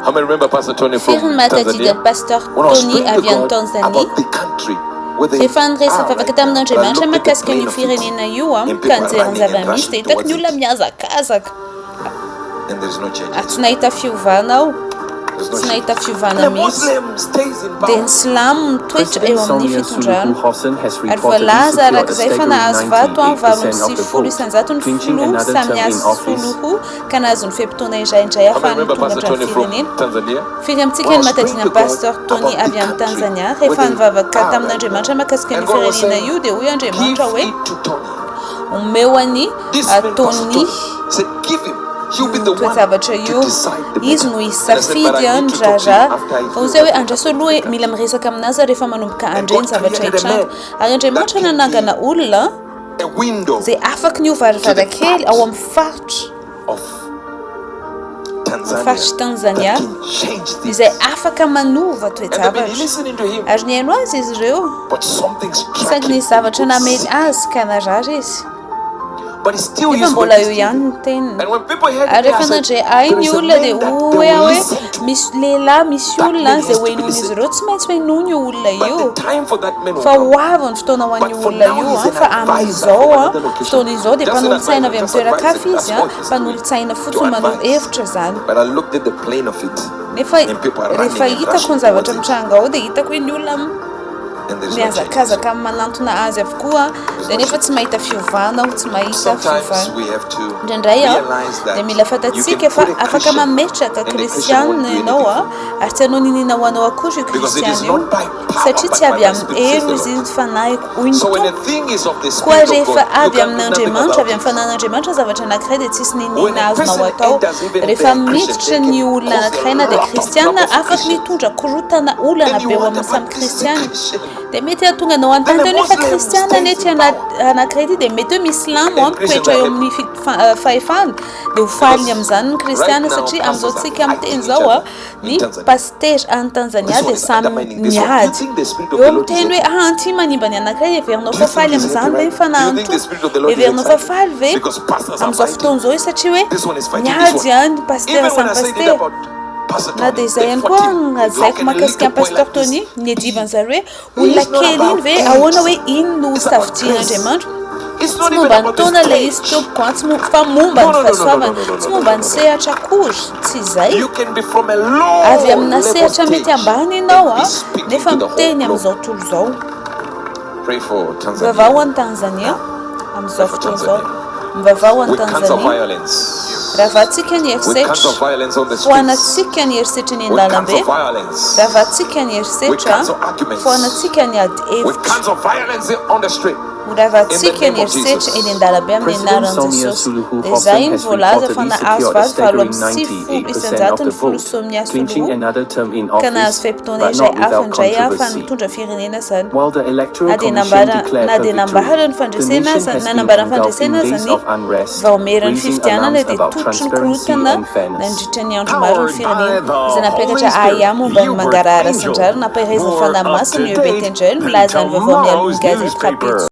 Firy ny mahatadidy an'i Pasteur Tony avy any Tanzanie? Rehefa niresaka vavaka tamin'Andriamanitra mahakasika an'io firenena io aho ka nijery ny zava-misy dia hitako ny olona mihazakazaka. Ary tsy nahita fiovana aho. Tsy nahita fiovana mihitsy. Dia ny silamo mitoetra eo amin'ny fitondrana. Ary voalaza araka izay fa nahazo vato amin'ny 98% ny filoha Samia Suluhu ka nahazo ny fe-potoana iray indray ahafahany mitondra ny firenena. Firy amintsika ny mahatadina an'i Pasteur Tony avy any Tanzania? Rehefa nivavaka tamin'Andriamanitra mahakasika an'io firenena io dia hoy Andriamanitra hoe, Omeo an'i Tony io toe-javatra io, izy no hisafidy ny raharaha. Fa hoy izy hoe, Andraso aloha e, mila miresaka aminazy aho rehefa manomboka handre ny zavatra hitranga. Ary Andriamanitra nanangana olona izay afaky ny ho varavarankely ao amin'ny faritra faritr'i Tanzania izay afaka manova toe-javatra. Ary nihaino azy izy ireo, saingy nisy zavatra namely azy ka narary izy. Nefa mbola eo ihany ny teniny. Ary rehefa nandre ahy ny olona dia hoy aho hoe misy lehilahy, misy olona izay ho henoin'izy ireo, tsy maintsy henoiny io olona io. Fa ho avy ny fotoana ho an'io olona io, fa amin'izao fotoana izao dia mpanolotsaina avy amin'ny toeran-kafa izy, mpanolotsaina fotsiny manoro hevitra izany. Nefa rehefa hitako ny zavatra mitranga ao dia hitako hoe ny olona mihazakazaka manantona azy avokoa dia nefa tsy mahita fiovana aho, tsy mahita fiovana. Indraindray dia mila fantatsika fa afaka mametraka kristianina ianao ary tsy hanao niniana ho anao akory io kristiana io satria tsy avy amin'ny hery hoy izy ny fanahiko hoy ny Tompo. Koa rehefa avy amin'Andriamanitra, avy amin'ny fanahin'Andriamanitra ny zavatra anankiray dia tsisy niniana azonao atao. Rehefa miditra ny olona anankiray na dia kristiana afaky ny hitondra korotana olana be eo amin'ny samy kristiana dia mety hahatonga anao hanontany tena hoe fa kristiana anie ity anankiray ity dia mety hoe misy silamo mitoetra eo amin'ny fahefana dia ho faly amin'izany ny kristiana satria amin'izao tsika miteny izao a ny pasitera any Tanzania dia samy miady eo miteny hoe ah anty manimba ny anankiray heverinao fa faly amin'izany ve ny fanahin'ny Tompo heverinao fa faly ve amin'izao fotoana izao izy satria hoe miady any pasitera samy pasitera na dia izay ihany koa no lazaiko mahakasika an'i Pasteur Tony, niadivan'ny zareo hoe olona kely iny ve, ahoana hoe iny no safidian'Andriamanitra? Tsy momba ny taona ilay izy tompoko an, tsy momba, fa momba ny fahasoavana, tsy momba ny sehatra akory, tsy izay. Avy amina sehatra mety ambany ianao an, nefa miteny amin'izao tontolo izao. Mivavaha ho an'i Tanzania amin'izao fotoana izao. Mivavaha ho an'i Tanzania. Ravatsika ny herisetra. Foanantsika ny herisetra eny an-dalambe. Ravatsika ny herisetra. Foanantsika ny ady hevitra. Ho ravatsika ny herisetra eny an-dalambe amin'ny anaran'i Jesosy. Dia izay no voalaza fa nahazo vato 98% ny filoha Somia Suluhu ka nahazo fe-potoana iray hafa indray ahafahany mitondra firenena izany. Na dia nambara na dia nambara ny fandresena aza nanambara ny fandresena aza ny vaomieran'ny fifidianana dia tototry ny korontana nandritra ny andro maro ny firenena izay nampiakatra ahiahy momba ny mangarahara sy ny rariny nampaherezan'ny fanahy masina ny EBT indray no milaza ny vaovao mialoha ny gazety rahampitso.